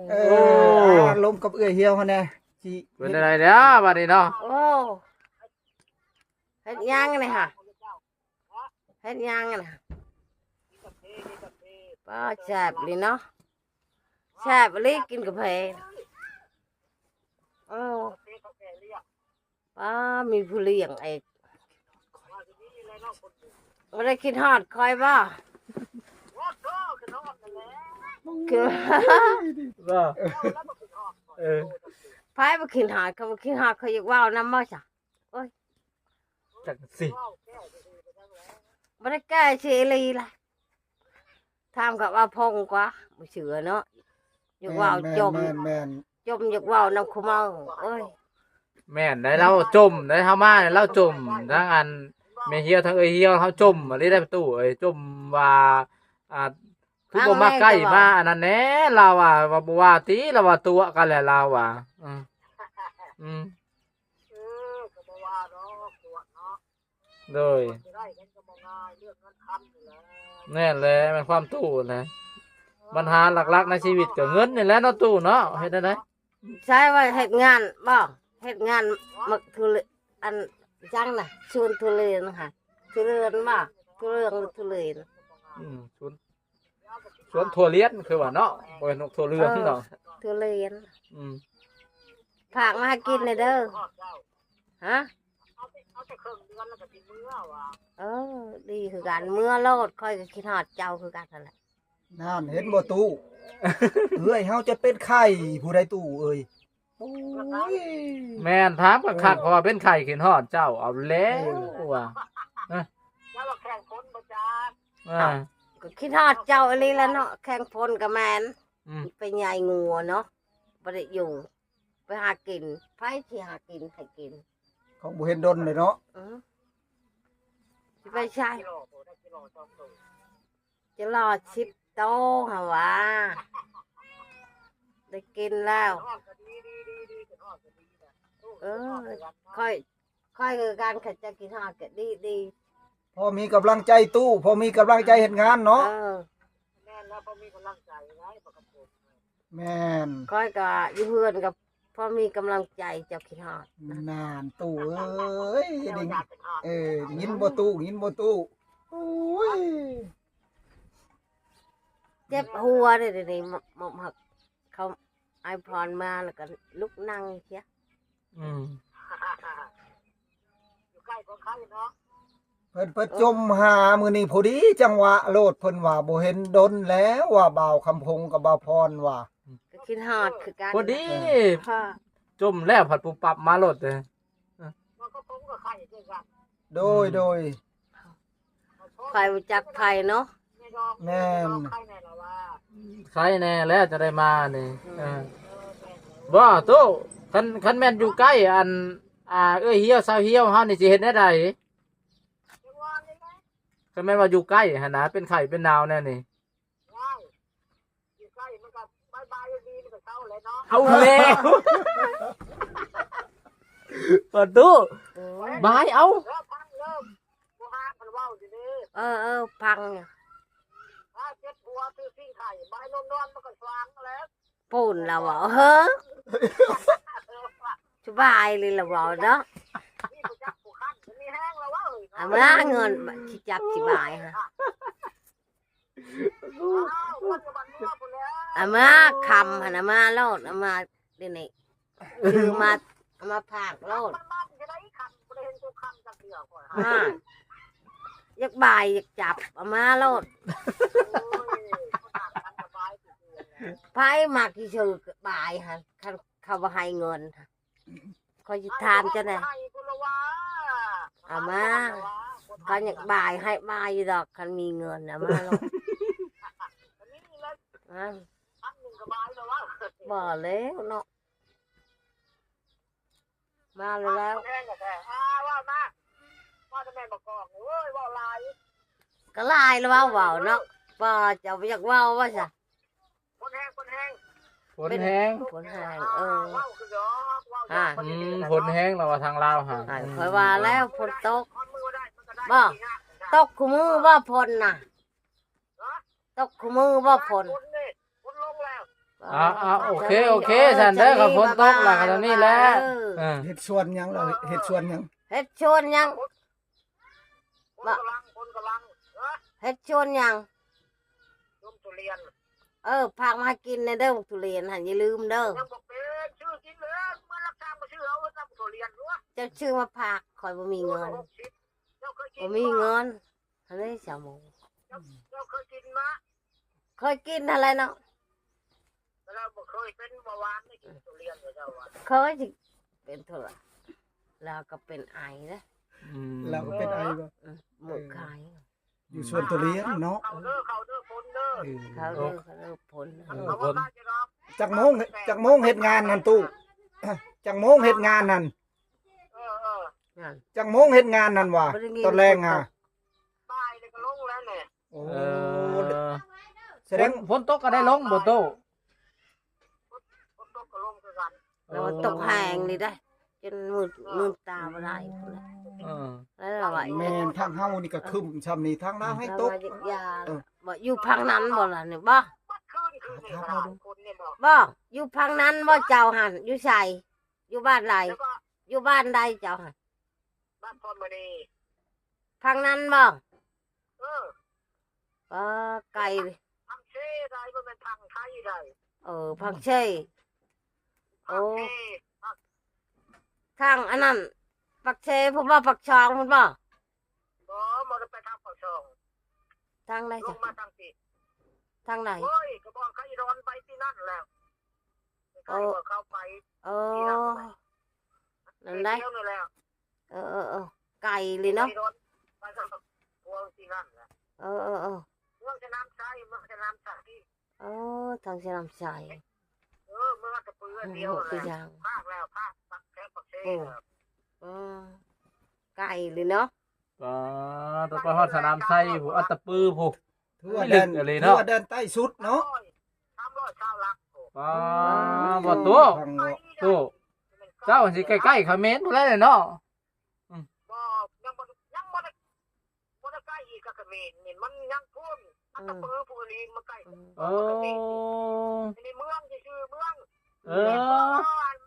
ເອີ ລົມກັບເອື້ອຍຫ່ຽວຫັ້ນແດ່ ຊິ ເປັນຈັ່ງໃດແລ້ວບາດນີ້ເນາະ? ໂອ້ ເຮັດຫຍັງນີ້ຫະ? ເຮັດຫຍັງຫັ້ນນະ? ປ້າ ແຊບອີ່ຫຼີເນາະ ແຊບອີ່ຫຼີກິນກາເຟ. ເອີ ປ້າ ມີຜູ້ລ້ຽງອີກ. ບໍ່ໄດ້ຄິດຮອດຂ້ອຍບໍ່? ຄື ວ່າ ເອີ ໃຜບໍ່ຄິດຮອດ? ຄັນບໍ່ຄິດຮອດ ຂ້ອຍຢາກເວົ້ານຳບໍ່ຊະ? ໂອ້ຍ ຈັກຊິ ບໍ່ໄດ້ແກ້ຊິອີ່ຫຼີລະ. ຖາມກັບວ່າພົງກວ່າ ບໍ່ເຊື່ອເນາະ. ຢາກເວົ້າ ແມ່ນໆ ຈົມ ແມ່ນໆ ຈົມ ຢາກເວົ້ານຳຄຸເມົາ. ໂອ້ຍ ແມ່ນໄດ໋ ລາວຈົມໄດ໋ ເຮົາມາລາວຈົມ ທັງອັນແມ່ຫ່ຽວ ທັງເອື້ອຍຫ່ຽວ ເຮົາຈົມອີ່ຫຼີໄດ໋ ປະຕູເອີຍ. ຈົມວ່າ ອ່າ ຄືບໍ່ມາໃກ້ມາອັນນັ້ນແດ່ ລາວວ່າ ວ່າບໍ່ວ່າຕິ ລາວວ່າຕົວະກັນແຫຼະ ລາວວ່າ. ອືມ ອືມ ເອີ ກໍບໍ່ວ່າດອກ ຕົວະເນາະ. ໂດຍ ຊິໄດ້ກັນກໍບໍ່ງ່າຍ ເລື່ອງເງິນຄຳນີ້ແຫຼະ. ແມ່ນແຫຼະ ແມ່ນຄວາມຕູ້ຫັ້ນແຫຼະ. ບັນຫາຫຼັກໆໃນຊີວິດກໍເງິນນີ້ແຫຼະເນາະ ຕູ້ເນາະ. ເຮັດແນວໃດ? ໃຊ້ວ່າເຮັດງານບໍ່? ເຮັດງານ ມາທຸເລ ອັນ ຫຍັງນະ ສວນທຸເລນຫັ້ນ ທຸເລນບໍ່? ທຸເລນ ທຸເລນ. ອືມ ສວນ ສວນຖົ່ວລຽນຄືວ່າເນາະ ບໍ່ແມ່ນຖົ່ວເຫຼືອງເນາະ ຖົ່ວລຽນ. ອືມ ຝາກມາໃຫ້ກິນແດ່ເດີ. ຮະ? ເອົາແຕ່ເຄິ່ງເດືອນແລ້ວກໍຊິເມືອວ່າ. ເອີ ດີຄືກັນ ເມືອໂລດ ຂ້ອຍກໍຄິດຮອດເຈົ້າຄືກັນຫັ້ນແຫຼະ. ນັ້ນ ເຫັນບໍ່ຕູ້ ເອື້ອຍເຮົາຈະເປັນໄຂ້ ຜູ້ໃດຕູ້ເອີຍ. ໂອ້ຍ ແມ່ນ ຖາມຄັກໆ ເອີ ເພາະວ່າເປັນໄຂ້ຄິດຮອດເຈົ້າເອົາແລ້ວ ເອີ ວ່າ. ເຈົ້າວ່າແຂ່ງຝົນບໍ່ຈັກ? ເອີ ກໍຄິດຮອດເຈົ້າອີ່ຫຼີລະເນາະ ແຂ່ງຝົນກໍແມ່ນ. ອືມ ໄປໃຫຍ່ງົວເນາະ ບໍ່ໄດ້ຢູ່ ໄປຫາກິນ ໃຜຊິຫາກິນໃຫ້ກິນ ຂອງບໍ່ເຫັນດົນເລີຍເນາະ. ອືມ ຊິໄປໃສ? ຈະລໍສິບໂຕຫັ້ນຫວາ ໄດ້ກິນແລ້ວ. ເອີ ຂ້ອຍ ຂ້ອຍຄືກັນ ຄັນເຈົ້າກິນຮອດກໍດີໆ. ພໍມີກຳລັງໃຈຕູ້ ພໍມີກຳລັງໃຈເຮັດງານເນາະ. ເອີ ແມ່ນແລ້ວ ພໍມີກຳລັງໃຈໄດ້ປະກັນ. ແມ່ນ ຂ້ອຍກໍຢູ່ເຮືອນກໍພໍມີກຳລັງໃຈ ເຈົ້າຄິດຮອດ. ນັ້ນຕູ້ເອີຍ ໄດ້ຍິນບໍ່ຕູ້ ຍິນບໍ່ຕູ້? ໂອ້ຍ ເຈັບຫົວເດ້ ດຽວນີ້ ໝໍ ໝໍ ເຂົາ ໄອພອນມາແລ້ວກໍລຸກນັ່ງເສຍ. ອືມ ຢູ່ໃກ້ກໍໄຄເນາະ. ເພິ່ນ ເພິ່ນຈົມຫາມື້ນີ້ພໍດີຈັງຫວະໂລດ ເພິ່ນວ່າບໍ່ເຫັນດົນແລ້ວ ວ່າບ່າວຄຳພົງກັບບ່າວພອນວ່າ ກໍຄິດຮອດຄືກັນ ພໍດີ ເອີ ຈົມແລ້ວພັດປຸບປັບມາໂລດເດ້. ໂດຍ ອືມ ໂດຍ ຂ້ອຍບໍ່ຈັກໃຜເນາະ. ແມ່ນ ໃຄແນ່ແລ້ວ ຈະໄດ້ມານີ້. ອືມ ເອີ ບໍ່ຕູ້ ຄັນ ຄັນແມ່ນຢູ່ໃກ້ ອັນ ອ່າ ເອື້ອຍຫ່ຽວ ສາວຫ່ຽວເຮົານີ້ ຊິເຮັດແນວໃດ? ຄັນແມ່ນວ່າຢູ່ໃກ້ຫັ້ນນະ ເປັນໄຂ້ເປັນໜາວແນວນີ້. ເອົາແລ້ວ ປະຕູ ໂອ້ຍ ບາຍເອົາ. ເອີ ເອີ ຟັງຢູ່ ເຈັບຫົວ ຄືຊິງໄຂ່ ບາຍນອນໆ ມັນກໍສວ່າງແລ້ວ. ປູນລາວເວົ້າ ເຮີ ສະບາຍເລີຍລາວເວົ້າເນາະ. ເອົາມາເງິນ ຊິຈັບຊິບາຍຫະ. ເອົາມາຄຳຫັ້ນ ເອົາມາໂລດ ເອົາມາດຽວນີ້ ຊື້ມາ ເອົາມາຝາກໂລດ. ຮະ ຢາກບາຍຢາກຈັບ ເອົາມາໂລດ. ໃຜມັກຊິຊື້ບາຍຫັ້ນ ຄັນເຂົາບໍ່ໃຫ້ເງິນ ຂ້ອຍຊິຖາມເຈົ້າແດ່. ເອົາມາ ຄັນຢາກບາຍໃຫ້ບາຍຢູ່ດອກ ຄັນມີເງິນ ເອົາມາໂລດ. ບໍ່ແລ້ວເນາະ ມາແລ້ວ ແຮງແທ້. ອ່າ ເວົ້າມາ ເວົ້າແຕ່ແມ່ນບໍ່ກອງ ໂອ້ຍ ເວົ້າຫຼາຍ ກໍຫຼາຍແລ້ວ ເວົ້າ ເວົ້າເນາະ. ບໍ່ ເຈົ້າບໍ່ຢາກເວົ້າວ່າຊະ? ຝົນແຮງ ຝົນແຮງ ຝົນແຮງ ຝົນແຮງ ເອີ ອ່າ ອືມ ຝົນແຮງແລ້ວວ່າທາງລາວຫະ. ຂ້ອຍວ່າແລ້ວຝົນຕົກ ບໍ່ ຕົກຄູ່ມື້ບໍ່ຝົນນະ? ຕົກຄູ່ມື້ບໍ່ຝົນ? ຝົນລົງແລ້ວ ຝົນລົງແລ້ວ. ອ່າ ອ່າ ໂອເຄ ໂອເຄ ຊັ້ນເດີ ຄັນຝົນຕົກລະກໍເທົ່ານີ້ແຫຼະ ເອີ ເອີ ເຮັດສວນຫຍັງລະ ເຮັດສວນຫຍັງ ເຮັດສວນຫຍັງ ຜົນກຳລັງ ຜົນກຳລັງ ເອີ ເຮັດສວນຫຍັງ ສວນທຸລຽນ ເອີ ຝາກມາໃຫ້ກິນແດ່ເດີ ທຸລຽນຫັ້ນ ຢ່າລືມເດີ ຍັງບໍ່ເປັນ ຊື້ກິນເລີຍ ເມື່ອລັກຊາມກໍຊື້ເອົານຳທຸລຽນ ເຈົ້າຊື້ມາຝາກ ຂ້ອຍບໍ່ມີເງິນ ບໍ່ມີເງິນ ຫັ້ນເດ້ສາວໝູ ເຈົ້າ ເຈົ້າເຄີຍກິນມະ? ເຄີຍກິນຫັ້ນແຫຼະເນາະ ແລ້ວບໍ່ເຄີຍເປັນເບົາຫວານໄດ້ກິນທຸລຽນເຈົ້າວ່າ ເຄີຍຊິເປັນທຸລະ ແລ້ວກໍເປັນໄອເດ້ ອືມ ແລ້ວກໍເປັນໄອບໍ່? ອືມ ໝູກໄຂ້ ຢູ່ສວນທຸລຽນເນາະ ເຂົ້າເດີ ເຂົ້າເດີ ຝົນເດີ ເອີ ເຂົ້າເດີ ເຂົ້າເດີ ຝົນ ເອີ ຝົນ ຈັກໂມງ ຈັກໂມງເຮັດງານຫັ້ນຕູ້ ຈັກໂມງເຮັດງານຫັ້ນ? ເອີ ເອີ ຈັ່ງໂມງເຮັດງານຫັ້ນຫວາ? ຕອນແລງຫາ ບ່າຍນີ້ກໍລົງແລ້ວແຫຼະ ໂອ້ ເອີ ສະແດງຝົນ ຝົນຕົກກໍໄດ້ລົງບໍ່ຕູ້? ຝົນຕົກກໍລົງຄືກັນ ແລ້ວມັນຕົກແຮງນີ້ໄດ໋ ຈົນມືດ ມືດຕາບໍ່ໄດ້ພຸ້ນແຫຼະ ເອີ ແລ້ວວ່າ ແມ່ນ ທາງເຮົານີ້ກໍຄຶ້ມຊ່ຳນີ້ ທາງລາວແຮງຕົກ ເອີ ບໍ່ ຢູ່ພັງນັ້ນບໍ່ລະນີ້ ບໍ່ ບໍ່ ຢູ່ພັງນັ້ນບໍ່ເຈົ້າຫັ້ນ ຢູ່ໃສ? ຢູ່ບ້ານໃດ? ແລ້ວກໍ ຢູ່ບ້ານໃດເຈົ້າຫັ້ນ? ບ້ານພອນມະນີ ທາງນັ້ນບໍ່? ເອີ ເອີ ໄກ ພັງເຊໄດ໋ ບໍ່ແມ່ນພັງໄທໄດ໋ ເອີ ພັງເຊ ໂອ້ ທາງອັນນັ້ນ ປາກເຊພຸ້ນບໍ່? ປາກຊ່ອງພຸ້ນບໍ່? ບໍ່ ບໍ່ໄດ້ໄປທາງປາກຊ່ອງ ທາງໃດ? ລົງມາທາງພີ້ ທາງໃດ? ໂອ້ຍ ກໍບອກໄຄດອນໄປທີ່ນັ້ນແລ້ວ ໄຄດອນເຂົ້າໄປ ເອີ ທີ່ນັ້ນແຫຼະ ນັ້ນໄດ໋ ແຖວນີ້ແຫຼະ ເອີ ເອີ ເອີ ໄກເລີຍເນາະ ໄຄດອນໄປທາງພວງທີ່ນັ້ນແຫຼະ ເອີ ເອີ ເອີ ເມືອງສະໜາມໄຊ ເມືອງສະໜາມໄຊ ເອີ ທາງສະໜາມໄຊ ເອີ ເມືອງອັດຕະປືອັນດຽວຫັ້ນແຫຼະ ພາກແລ້ວ ພາກແຖວປາກເຊ ເອີ ເອີ ໄກເລີຍເນາະ ປາດ ໄປຮອດສະໜາມໄຊພຸ້ນ ອັດຕະປືພຸ້ນ ຖືວ່າແດນ ຖືວ່າແດນໃຕ້ສຸດເນາະ ສາມຮ້ອຍຊາວຫຼັກ ປາດ ບໍ່ຕູ້ ຕູ້ ເຈົ້າຊິໃກ້ໆຂະເໝນພຸ້ນແຫຼະເນາະ ອືມ ບໍ່ ຍັງບໍ່ ຍັງບໍ່ໄດ້ ບໍ່ໄດ້ໃກ້ອີກກັບຂະເໝນນີ້ ມັນຍັງພຸ້ນ ອັດຕະປືພຸ້ນອີ່ຫຼີ ມັນໃກ້ ເອີ ໃນເມືອງຊື່ໆ ເມືອງ ເອີ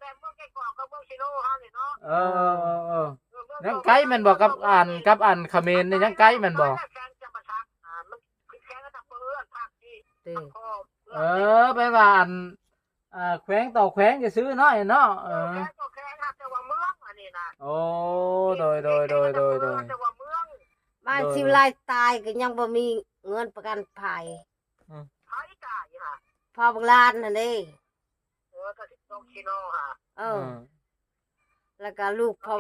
ແບບເມືອງແກ້ງກອກກັບເມືອງຊີໂນເຮົານີ້ເນາະ ເອີ ເອີ ເອີ ເອີ ຍັງໄກແມ່ນບໍ່? ກັບອັນ ກັບອັນຂະເໝນນີ້ຍັງໄກແມ່ນບໍ່? ແຂວງຈຳປາສັກ ອ່າ ມັນຄືແຂວງອັດຕະປື ພາກທີ່ ເອີ ແປວ່າອັນ ອ່າ ແຂວງຕໍ່ແຂວງຊື່ໆເນາະ ເນາະ ເອີ ແຂວງຕໍ່ແຂວງ ແຕ່ວ່າເມືອງອັນນີ້ນະ ໂອ້ ໂດຍ ໂດຍ ໂດຍ ໂດຍ ແຕ່ວ່າເມືອງ ບ້ານຊິວລາຍຕາຍກໍຍັງບໍ່ມີເງິນປະກັນໄພ ອືມ ໃຜຕາຍຫະ? ພໍ່ບັກຫຼານຫັ້ນເດ້ ເອີ ກໍສິບສອງກິໂລຫະ ເອີ ອືມ ແລ້ວກໍລູກພໍ່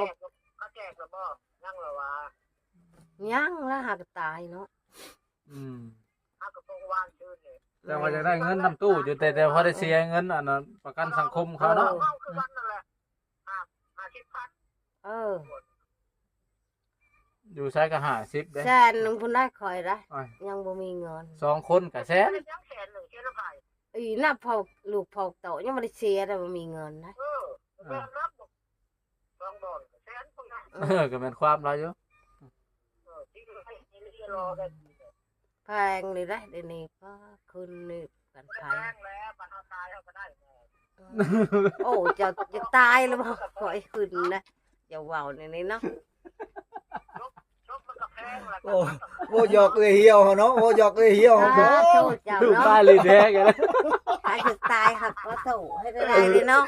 ເຂົາແຈກແລ້ວບໍ່? ຍັງລະຫວາ? ຍັງລະ ຫາກະຕາຍເນາະ ອືມ ຫາກະປົງວານຊື່ນີ້ ແຕ່ວ່າຢາກໄດ້ເງິນນຳຕູ້ຢູ່ ແຕ່ ແຕ່ພໍໄດ້ເສຍເງິນອັນນັ້ນ ປະກັນສັງຄົມເຂົາເນາະ ເອີ ເວົ້າຄືກັນນັ້ນແຫຼະ ຫ້າ ຫ້າສິບພັນ ເອີ ຢູ່ໃສກໍຫ້າສິບເດ້ ແສນໜຶ່ງພຸ້ນໄດ໋ ຂ້ອຍໄດ໋ ຍັງບໍ່ມີເງິນ ສອງຄົນກໍແສນ ຍັງແສນໜຶ່ງ ເສຍນຳໃຜ? ອີ່ ນັບເຂົາ ລູກເຂົາໂຕ ຍັງບໍ່ໄດ້ເສຍ ແຕ່ບໍ່ມີເງິນນະ ເອີ ແມ່ນນະ ສອງບ່ອນແສນພຸ້ນນະ ເອີ ກໍແມ່ນຄວາມລາວຢູ່ ເອີ ທີ່ໃຫ້ເສຍລໍໄດ້ ແພງນີ້ໄດ໋ ດຽວນີ້ ປາ ຂຶ້ນນີ້ ກັນໄພ ແພງແລ້ວ ບັດເຮົາຕາຍເຮົາກໍໄດ້ແລ້ວ ໂອ້ ເຈົ້າຈະຕາຍແລ້ວບໍ່? ຂ້ອຍຂຶ້ນນະ ຢ່າເວົ້າແນວນີ້ເນາະ ໂອ້ ໂອ້ ຢອກເອື້ອຍຫ່ຽວເຮົາເນາະ ໂອ້ ຢອກເອື້ອຍຫ່ຽວເຮົາ ສາທຸເຈົ້າເນາະ ລູກຕາຍລີແດງ ຖ້າຈະຕາຍຫາກຂໍໂທດໃຫ້ໄດ້ເລີຍເນາະ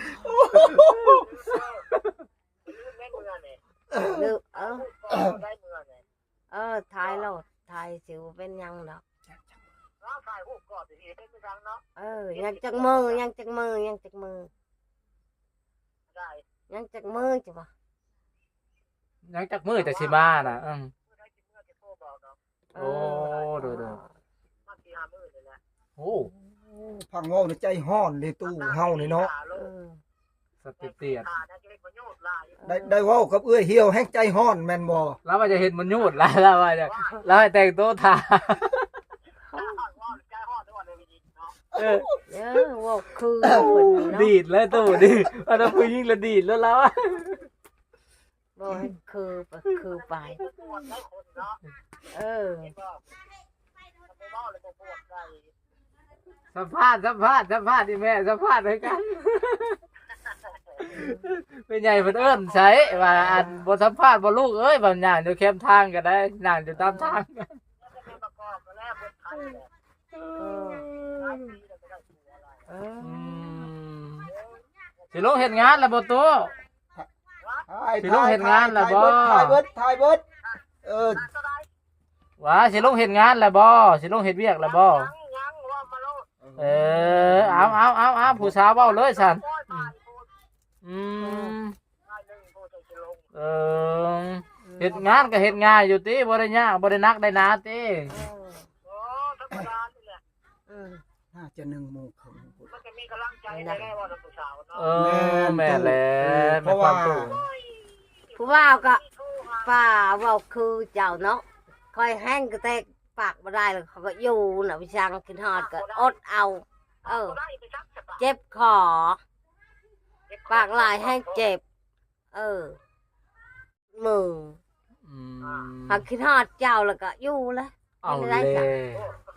ເອີ ເອີ ເອີ ຖ່າຍໂລດ ຖ່າຍຊິບໍ່ເປັນຫຍັງດອກ ເອີ ຍັງຈັກມື້ ຍັງຈັກມື້ ຍັງຈັກມື້ ຍັງຈັກມື້ຈະວ່າ ຍັງຈັກມື້ຈະຊິມານະ ອືມ ໂອ້ ໂດຍ ໂດຍ ໂອ້ ຟັງເວົ້າໃນໃຈຮ້ອນເດ້ຕູ້ເຮົານີ້ເນາະ ເອີ ສະຕິຕຽດ ໄດ້ ໄດ້ເວົ້າກັບເອື້ອຍຫ່ຽວແຮ່ງໃຈຮ້ອນແມ່ນບໍ່? ລາວວ່າຈະເຮັດມັນຍູດຫຼາຍ ລາວວ່າຈະ ລາວໃຫ້ແຕ່ງໂຕຖ້າ ເອີ ເອີ ເວົ້າຄືເພິ່ນເນາະ ດີດເລີຍຕູ້ດີດ ອັນນັ້ນຜູ້ຍິງລະດີດແລ້ວລາວ ບໍ່ໃຫ້ຄືໄປຄືໄປ ເອີ ສຳພາດ ສຳພາດ ສຳພາດອີ່ແມ່ ສຳພາດຄືກັນ. ແມ່ໃຫຍ່ເພິ່ນເອີ້ນໃສວ່າ ອັນ ບໍ່ສຳພາດບໍ່ລູກເອີຍ ວ່າຍ່າງຢູ່ແຄມທາງກໍໄດ້ ຍ່າງຢູ່ຕາມທາງ. ເອີ ອືມ ຊິລົງເຮັດງານແລ້ວບໍ່ຕູ້? ຖ່າຍ ຊິລົງເຮັດງານແລ້ວບໍ່? ຖ່າຍເບິດ ຖ່າຍເບິດ ເອີ ວ່າຊິລົງເຮັດງານແລ້ວບໍ່? ຊິລົງເຮັດວຽກແລ້ວບໍ່? ເອີ ເອົາ ເອົາ ເອົາ ເອົາ ຜູ້ສາວເວົ້າເລີຍຊັ້ນ. ອືມ ອືມ ເອີ ເຮັດງານກໍເຮັດງ່າຍຢູ່ຕິ ບໍ່ໄດ້ຍາກ ບໍ່ໄດ້ໜັກໄດ້ໜາຕິ. ເອີ ໂອ້ ທຳມະດານີ້ແຫຼະ. ເອີ ໜ້າຈະໜຶ່ງໂມງເຄິ່ງພຸ້ນ ມັນກໍມີກຳລັງໃຈແດ່ ເວົ້ານຳຜູ້ສາວເນາະ. ເອີ ແມ່ນ ແມ່ນແຫຼະ ເອີ ເພາະວ່າ ແມ່ນຄວາມຕູ້ ຜູ້ບ່າວກໍປ້າເວົ້າຄືເຈົ້າເນາະ. ຂ້ອຍແຮງກະແຕກປາກບໍ່ໄດ້ ແລ້ວເຂົາກໍຢູ່ນະ ໄປຊ່າງ ຄິດຮອດກໍອົດເອົາ. ເອີ ເຈັບຄໍ ປາກຫຼາຍແຮງເຈັບ. ເອີ ມື ອືມ ຫາກຄິດຮອດເຈົ້າແລ້ວກໍຢູ່ແຫຼະ. ເອົາແລ້ວ ເປັນໄດ໋?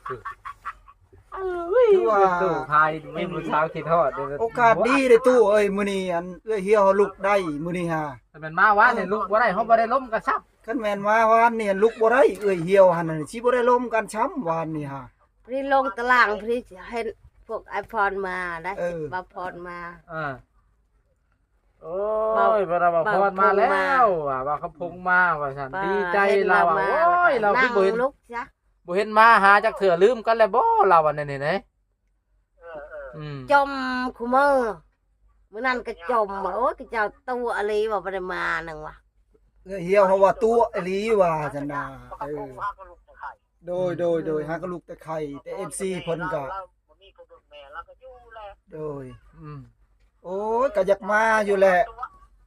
ຄືວ່າຕູ້ພາຍມີຜູ້ສາວຄິດຮອດເດ້. ໂອກາດດີເດ້ຕູ້ເອີຍ ມື້ນີ້ ອັນ ເອື້ອຍຫ່ຽວເຮົາລຸກໄດ້ມື້ນີ້ຫາ. ຄັນແມ່ນມາວານນີ້ ເອີ ລຸກບໍ່ໄດ້ ເຮົາບໍ່ໄດ້ລົມກັນຊ້ຳ. ຄັນແມ່ນມາວານນີ້ລຸກບໍ່ໄດ້ ເອື້ອຍຫ່ຽວຫັ້ນ ຊິບໍ່ໄດ້ລົມກັນຊ້ຳວານນີ້ຫາ. ພໍດີລົງຕາລ່າງ ພໍດີເຫັນພວກອ້າຍພອນມາໄດ໋. ເອີ ບ່າວພອນມາ. ເອີ ໂອ້ຍ ເພິ່ນວ່າບ່າວພອນມາແລ້ວ ບ່າວຄຳພົງມາ ວ່າຄຳພົງມາວ່າຊັ້ນ ດີໃຈລາວວ່າ. ໂອ້ຍ ລາວຄືບໍ່ເຫັນ ບໍ່ເຫັນມາຫາຈັກເທື່ອ ລືມກັນແລ້ວບໍ່ ລາວວ່າແນວນີ້ເດ້. ເອີ ເອີ ອືມ ຈົ່ມຄູ່ມື້ ມື້ນັ້ນກໍຈົ່ມວ່າ ໂອ້ຍ ຂະເຈົ້າຕົວະອີ່ຫຼີວ່າ ບໍ່ໄດ້ມາໜຶ່ງວ່າ. ເອື້ອຍຫ່ຽວເຮົາວ່າຕົວະອີ່ຫຼີວ່າຊັ້ນນາ. ເອີ ໂດຍ ໂດຍ ໂດຍ ຫາກໍລຸກແຕ່ໄຂ້ ແຕ່ເອັຟຊີເພິ່ນກໍ ໂດຍ ອືມ ໂອ້ຍ ກໍຢາກມາຢູ່ແຫຼະ.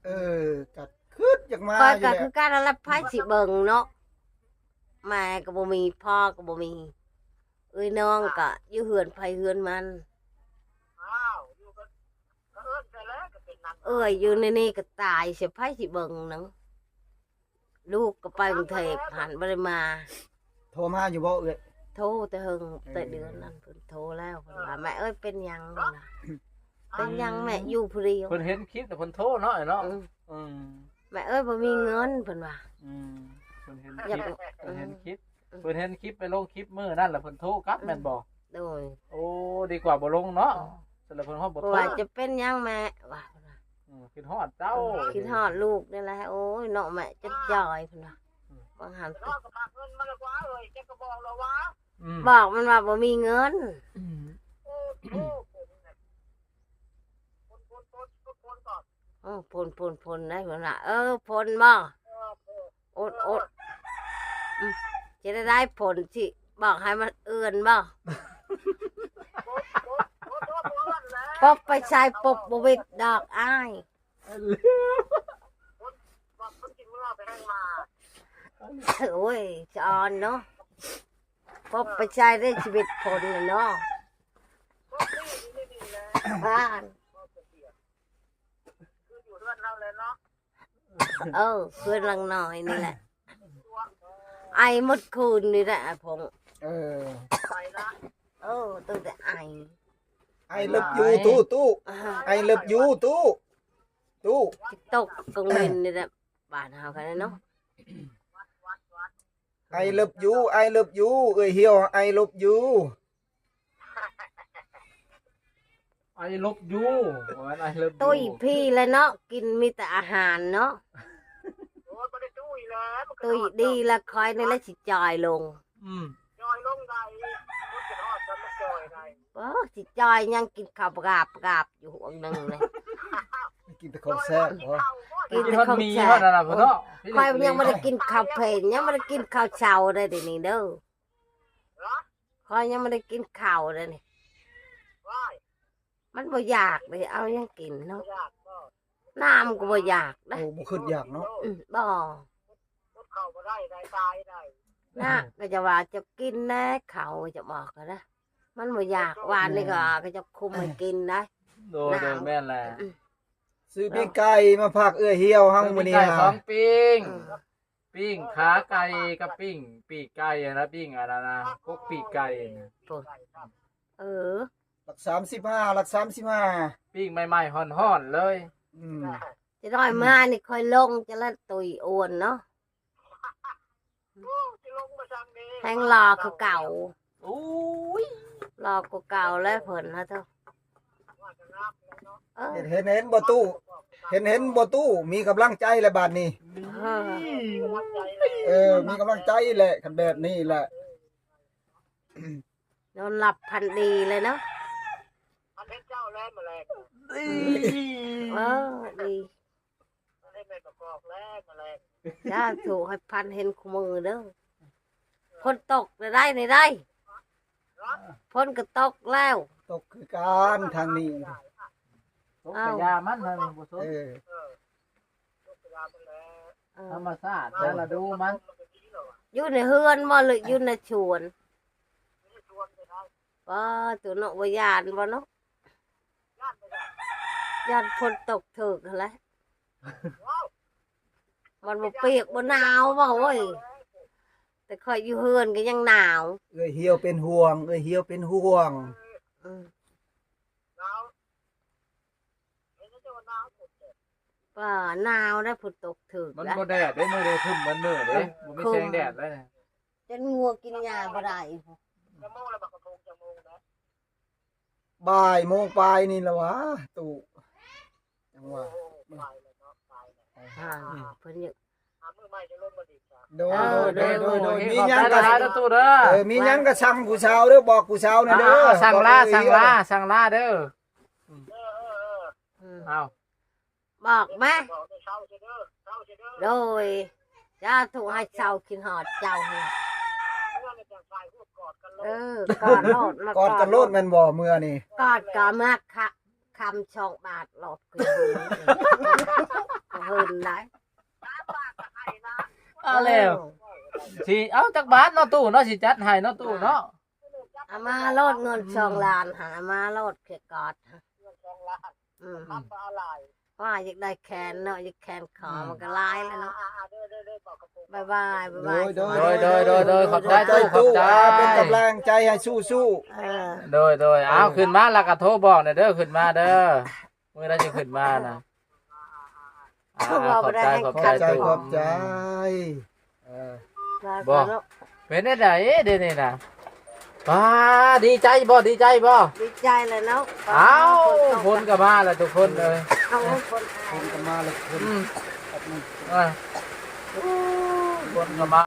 ເອີ ກໍຄິດຢາກມາຢູ່ແຫຼະ. ຂ້ອຍກໍຄືກັນຫັ້ນລະ ໃຜຊິເບິ່ງເນາະ ແມ່ກໍບໍ່ມີ ພໍ່ກໍບໍ່ມີ ເອື້ອຍນ້ອງກໍຢູ່ເຮືອນໃຜເຮືອນມັນ. ເອື້ອຍຢູ່ໃນນີ້ກໍຕາຍ ຊິໃຜຊິເບິ່ງໜຶ່ງ. ລູກກໍໄປກຸງເທບຫັ້ນ ບໍ່ໄດ້ມາ. ໂທມາຢູ່ບໍ່ເອື້ອຍ? ໂທແຕ່ເຫິງ ເອີ ແຕ່ເດືອນນັ້ນເພິ່ນໂທແລ້ວ ເພິ່ນວ່າ ເອີ ແມ່ເອີຍ ເປັນຫຍັງ? ເພິ່ນວ່າ ເປັນຫຍັງແມ່ ອືມ ຢູ່ຜູ້ດຽວ. ເພິ່ນເຫັນຄລິບແລ້ວເພິ່ນໂທເນາະ ເນາະ. ອືມ ອືມ ແມ່ເອີຍ ບໍ່ມີເງິນ ເພິ່ນວ່າ. ອືມ ເພິ່ນເຫັນຄລິບ ຢາກ ເພິ່ນເຫັນຄລິບ ເອີ ເພິ່ນເຫັນຄລິບ ໄປລົງຄລິບມື້ນັ້ນ ແລ້ວເພິ່ນໂທກັບ ອືມ ແມ່ນບໍ່? ໂດຍ ໂອ້ ດີກວ່າບໍ່ລົງເນາະ. ອືມ ຊັ້ນແລ້ວເພິ່ນຮອດບໍ່ໂທ ວ່າຈະເປັນຫຍັງແມ່ ວ່າ ເພິ່ນວ່າ ອືມ ຄິດຮອດເຈົ້າ ເອີ ຄິດຮອດລູກນີ້ແຫຼະ. ໂອ້ຍ ເນາະແມ່ ຈົນຈ່ອຍ ເພິ່ນວ່າ. ອືມ ບາງຫັ້ນ ອືມ ບອກມັນວ່າບໍ່ມີເງິນ. ອືມ ເອີ ຝົນ ຝົນ ຝົນ ຝົນ ຝົນ ຝົນໄດ໋ ເພິ່ນວ່າ. ເອີ ຝົນບໍ່? ເອີ ຝົນ ອົດ ອົດ ອືມ ຈະໄດ້ໄດ້ຝົນ ຊິບອກໃຫ້ມັນເອື້ອນບໍ່? ປົບໄປໃສ່ປົບບໍ່ວິດດອກອ້າຍ. ໂອ້ຍ ສະອອນເນາະ ປົບໄປໃສ່ໄດ້ຊີວິດຝົນເນາະ. ບ້ານ ເອີ ເຮືອນຫຼັງນ້ອຍນີ້ແຫຼະ ໄອໝົດຄືນນີ້ແຫຼະ ອາພົງ. ເອີ ເອີ ຕັ້ງແຕ່ໄອ I love you ຕູ້ ຕູ້ I love you ຕູ້ ຕູ້ ຊິຕົກກາງເວັນນີ້ແຫຼະ ບ້ານເຮົາກັນເນາະ. I love you I love you ເອື້ອຍຫ່ຽວ I love you. I love you ວ່າ I love you ຕຸ້ຍພີ້ແຫຼະເນາະ ກິນມີແຕ່ອາຫານເນາະ. ໂອ້ຍ ບໍ່ໄດ້ຕຸ້ຍແລ້ວ ຕຸ້ຍດີລະ ຂ້ອຍນີ້ລະຊິຈ່ອຍລົງ. ອືມ ຈ່ອຍລົງໄດ້ ຄົນເປັນຮອດ ມັນຈ່ອຍໄດ້. ໂອ້ ຊິຈ່ອຍຫຍັງ ກິນເຂົ້າປະກາບປະກາບຢູ່ຫວງໜຶ່ງເລີຍ. ກິນແຕ່ຂອງແຊບບໍ່? ກິນແຕ່ຂອງແຊບ. ຂ້ອຍຍັງບໍ່ໄດ້ກິນເຂົ້າເພນ ຍັງບໍ່ໄດ້ກິນເຂົ້າເຊົ້າເດ້ ດຽວນີ້ເດີ. ຂ້ອຍຍັງບໍ່ໄດ້ກິນເຂົ້າເດ້ນີ້ ມັນບໍ່ຢາກເດ້ ເອົາຫຍັງກິນເນາະ ນ້ຳກໍບໍ່ຢາກເດ້. ໂອ້ ບໍ່ຄຶດຢາກເນາະ. ອືມ ບໍ່ ອົດເຂົ້າບໍ່ໄດ້ ໄດ້ຕາຍໄດ້. ນະ ກໍຈະວ່າຈະກິນແດ່ເຂົ້າ ຈະບອກກໍໄດ້ ມັນບໍ່ຢາກ. ວານນີ້ກໍ ເອີ ເຂົາເຈົ້າຄຸມໃຫ້ກິນໄດ໋. ໂດຍ ໂດຍ ແມ່ນແຫຼະ. ອືມ ຊື້ປີ້ງໄກ່ມາຝາກເອື້ອຍຫ່ຽວເຮົາມື້ນີ້ ປີ້ງໄກ່ສອງປີ້ງ. ອືມ ປີ້ງຂາໄກ່ກັບປີ້ງປີກໄກ່ຫັ້ນນະ ປີ້ງອັນນັ້ນນະ ກົກປີກໄກ່ນະ. ໂອ້ ເອີ ຫຼັກສາມສິບຫ້າ ຫຼັກສາມສິບຫ້າ ປີ້ງໃໝ່ໆຮ້ອນໆເລີຍ. ອືມ ຈະນ້ອຍມານີ້ຄ່ອຍລົງ ຈະລະຕຸ້ຍອ້ວນເນາະ. ໂອ້ ຊິລົງມາຊັ້ນເດ້ ແຮງຫຼໍ່ຄືເກົ່າ. ໂອ້ຍ ຫຼໍ່ກວ່າເກົ່າແລ້ວເພິ່ນນະເຈົ້າ. ເອີ ເຫັນ ເຫັນ ເຫັນບໍ່ຕູ້ ເຫັນ ເຫັນບໍ່ຕູ້ ມີກຳລັງໃຈແລ້ວບາດນີ້. ເອີ ເອີ ມີກຳລັງໃຈແຫຼະ ຄັນແບບນີ້ແຫຼະ. ນອນຫຼັບຝັນດີເລີຍເນາະ. ເອີ ດີ. ເອີ ດີ ມັນໄດ້ແມ່ນປະກອບແລ້ວມາແລງ. ສາທຸ ໃຫ້ຝັນເຫັນຄູ່ມື້ເດີ. ຝົນຕົກແລ້ວໄດ໋ນີ້ໄດ໋. ຝົນກໍຕົກແລ້ວ. ຕົກຄືກັນທາງນີ້. ຕົກກະຢ່າມັນ ທາງນີ້ບໍ່ສົນ. ເອີ ເອີ ຕົກກະຢ່າມັນແຫຼະ. ເອີ ທຳມະຊາດ ແຕ່ລະດູມັນ. ຢູ່ໃນເຮືອນບໍ່ ຫຼືຢູ່ໃນສວນ? ປ້າ ໂຕເນາະ ບໍ່ຢ້ານບໍ່ເນາະ? ຢ້ານບໍ່ຢ້ານ? ຢ້ານຝົນຕົກຖືກຫັ້ນແຫຼະ. ມັນບໍ່ປຽກບໍ່ໜາວບໍ່ ໂອ້ຍ ແຕ່ຂ້ອຍຢູ່ເຮືອນກໍຍັງໜາວ. ເອື້ອຍຫ່ຽວເປັນຫ່ວງ ເອື້ອຍຫ່ຽວເປັນຫ່ວງ. ອືມ ປ້າ ໜາວໄດ໋ ຝົນຕົກຖືກ. ມັນບໍ່ແດດເດ້ ມື້ນີ້ຄຶ້ມໝົດມື້ເດ້ ບໍ່ມີແສງແດດເລີຍ. ຈົນງົວກິນຫຍ້າບໍ່ໄດ້. ຈັກໂມງແລ້ວ ບັກກະໂພງ ຈັກໂມງແລ້ວ? ບ່າຍໂມງປາຍນີ້ລະຫວາ ຕູ້ ຈັ່ງຫວາ. ໂອ້ ໄປແລ້ວເນາະ ໄປແລ້ວ. ອ່າ ເພິ່ນຍັງ ຫາມື້ໃໝ່ຈະລົງມາອີກ. ໂດຍ ເອີ ໂດຍ ໂດຍ ໂດຍ ໂດຍ. ມີຫຍັງກໍ ຂອບໃຈຫຼາຍໆເດີຕູ້ເດີ. ເອີ ມີຫຍັງກໍສັ່ງຜູ້ສາວເດີ ບອກຜູ້ສາວແນ່ເດີ. ອ່າ ສັ່ງລາ ສັ່ງລາ ສັ່ງລາເດີ. ເອີ ເອີ ເອີ ເອີ. ເອົາ ບອກມາ. ໂດຍ ສາທຸ ໃຫ້ເຊົາຄິດຮອດເຈົ້າຫັ້ນ. ເອີ ກອດໂລດ ມາກອດກັນໂລດແມ່ນບໍ່? ເມື່ອນີ້ກອດກໍມາຄະ ຄຳສອງບາດໂລດ ຄືຫຶງ ຫຶງໄດ໋. ເອົາແລ້ວ ຊິເອົາຈັກບາດເນາະຕູ້ເນາະ ຊິຈັດໃຫ້ເນາະຕູ້ເນາະ. ເອົາມາໂລດເງິນສອງລ້ານ ຫາມາໂລດ ຄືກອດ. ອືມ ວ່າຢາກໄດ້ແຂນເນາະ ຢາກແຂນຂໍ ມັນກໍຫຼາຍແລ້ວເນາະ. ບາຍບາຍ ບາຍບາຍ. ໂດຍ ໂດຍ ໂດຍ ໂດຍ ຂອບໃຈຕູ້ ຂອບໃຈຕູ້ ຂອບໃຈ. ອ່າ ເປັນກຳລັງໃຈໃຫ້ສູ້ໆ. ເອີ ໂດຍ ໂດຍ. ເອົາ ເອີ ຂຶ້ນມາແລ້ວກໍໂທບອກແນ່ເດີ ຂຶ້ນມາເດີ ມື້ໃດຈະຂຶ້ນມານະ. ອ່າ ຂອບໃຈ ຂອບໃຈຕູ້ ຂອບໃຈ. ເອີ ບໍ່ ເປັນແນວໃດເດນີ້ນະ? ປ້າ ດີໃຈບໍ່? ດີໃຈບໍ່? ດີໃຈແລ້ວເນາະ. ອ້າວ ຝົນກໍມາແລ້ວທຸກຄົນເອີຍ. ເອົາ ຝົນ ຝົນກໍມາແລ້ວທຸກຄົນ. ອືມ ອ່າ ຝົນກໍມາ